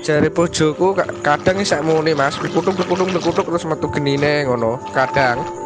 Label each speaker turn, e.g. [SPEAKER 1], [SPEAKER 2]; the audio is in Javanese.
[SPEAKER 1] Jare bojoku kadang isek muni, Mas, blekuthuk blekuthuk blekuthuk terus metu genine ngono. Kadang.